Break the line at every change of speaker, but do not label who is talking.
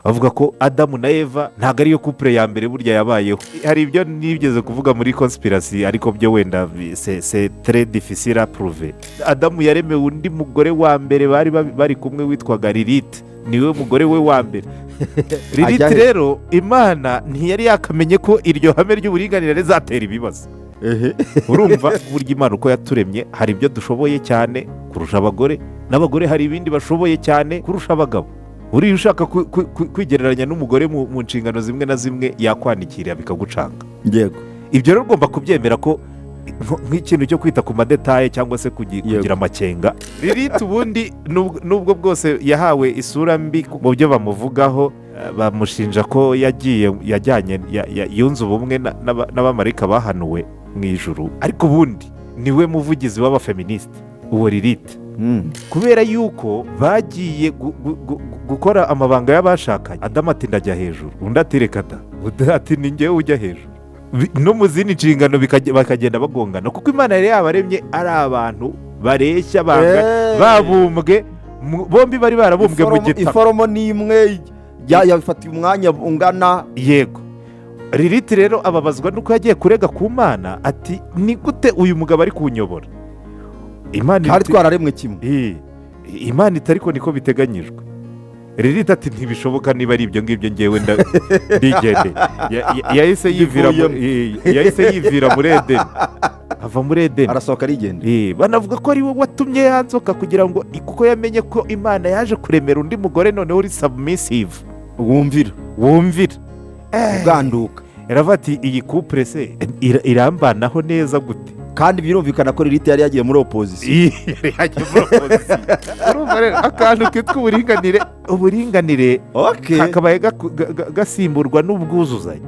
Bavuga ko Adamu na Eva ntabwo ariyo couple ya mbere burya yabayeho. Hari ibyo nigeze kuvuga muri conspiracy, ariko byo wenda c'est très difficile à prouver. Adamu yaremewe undi mugore wa mbere bari kumwe witwaga Lilith, niwe mugore we wa mbere, Lilith.
Ajya he?
Rero Imana ntiyari yakamenye ko iryo hame ry'uburinganire rizatera ibibazo. Urumva, burya Imana uko yaturemye, hari ibyo dushoboye cyane kurusha abagore, n'abagore hari ibindi bashoboye cyane kurusha abagabo. Buriya ushaka kwigereranya n'umugore mu nshingano zimwe na zimwe, yakwanikira bikagucanga. Ibyo rero ugomba kubyemera ko nk'ikintu cyo kwita ku ma détails cyangwa se kugira amakenga. Lilith ubundi nubwo bwose yahawe isura mbi mu byo bamuvugaho, bamushinja ko yagiye yajyanye yunze ubumwe n'abamarayika bahanuwe mu ijuru, ariko ubundi niwe muvugizi w'abafeministi uwo Lilith, kubera yuko bagiye gukora amabanga y'abashakanye. Adamu ati: "Ndajya hejuru." Undi ati: "Reka da." Undi ati: "Ni njyewe ujya hejuru." No mu zindi nshingano bakagenda bagongana, kuko Imana yari yabaremye ari abantu bareshya babumbwe bombi bari barabumbwe mu gitaka.
I forme ni imwe, yafatiye umwanya ungana.
Yego. Lilith rero ababazwa nuko yagiye kurega ku Mana ati: "Ni gute uyu mugabo ari kunyobora?" Imana
Kandi twararemwe kimwe.
Imana iti: "Ariko niko biteganyijwe." Lilith ati: "Ntibishoboka, niba ari ibyo ngibyo ngewe ndigendeye." Yahise yivira muri Edeni, ava muri Edeni.
Arasohoka arigenda.
Banavuga ko ari we watumye ya nzoka kugira ngo, kuko yamenye ko Imana yaje kuremera undi mugore noneho uri submissive,
wumvira,
wumvira,
uganduka.
Yaravuga ati: "Iyi couple se irambanaho neza gute?"
Kandi birumvikana ko Lilith yari yagiye muri opposition.
Iyi yari yagiye muri opposition. Urumva rero akantu kitwa uburinganire
Okay
kakabaye gasimburwa n'ubwuzuzanye.